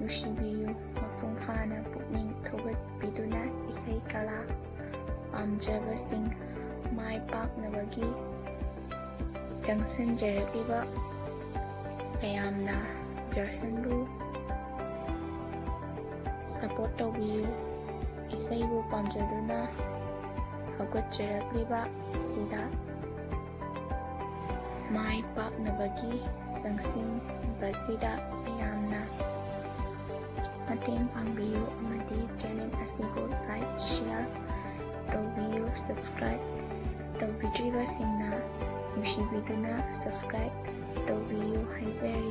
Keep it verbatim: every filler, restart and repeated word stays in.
ꯅꯨꯡꯁꯤꯕꯤꯌꯨ꯫ ꯃꯄꯨꯡ ꯐꯥꯅ ꯄꯨꯛꯅꯤꯡ ꯊꯧꯒꯠꯄꯤꯗꯨꯅ ꯏꯁꯩ ꯀꯂꯥ ꯄꯥꯝꯖꯕꯁꯤꯡ ꯃꯥꯏ ꯄꯥꯛꯅꯕꯒꯤ ꯆꯪꯁꯤꯟꯖꯔꯛꯂꯤꯕ ꯃꯌꯥꯝꯅ ꯖꯔꯁꯟꯕꯨ ꯁꯄꯣꯔꯠ ꯇꯧꯕꯤꯌꯨ꯫ ꯏꯁꯩꯕꯨ ꯄꯥꯝꯖꯗꯨꯅ ꯍꯧꯒꯠꯆꯔꯛꯂꯤꯕ ꯑꯁꯤꯗ ꯃꯥꯏ ꯄꯥꯛꯅꯕꯒꯤ ꯆꯪꯁꯤꯟꯕꯁꯤꯗ ꯃꯌꯥꯝꯅ ꯃꯇꯦꯡ ꯄꯥꯡꯕꯤꯌꯨ ꯑꯃꯗꯤ ꯆꯦꯅꯦꯜ ꯑꯁꯤꯕꯨ ꯂꯥꯏꯛ, ꯁꯤꯌꯥꯔ ꯇꯧꯕꯤꯌꯨ꯫ ꯁꯕꯁꯀ꯭ꯔꯥꯏꯕ ꯇꯧꯕꯤꯗ꯭ꯔꯤꯕꯁꯤꯡꯅ ꯅꯨꯡꯁꯤꯕꯤꯗꯨꯅ ꯁꯕꯁꯀ꯭ꯔꯥꯏꯕ ꯇꯧꯕꯤꯌꯨ ꯍꯥꯏꯖꯔꯤ꯫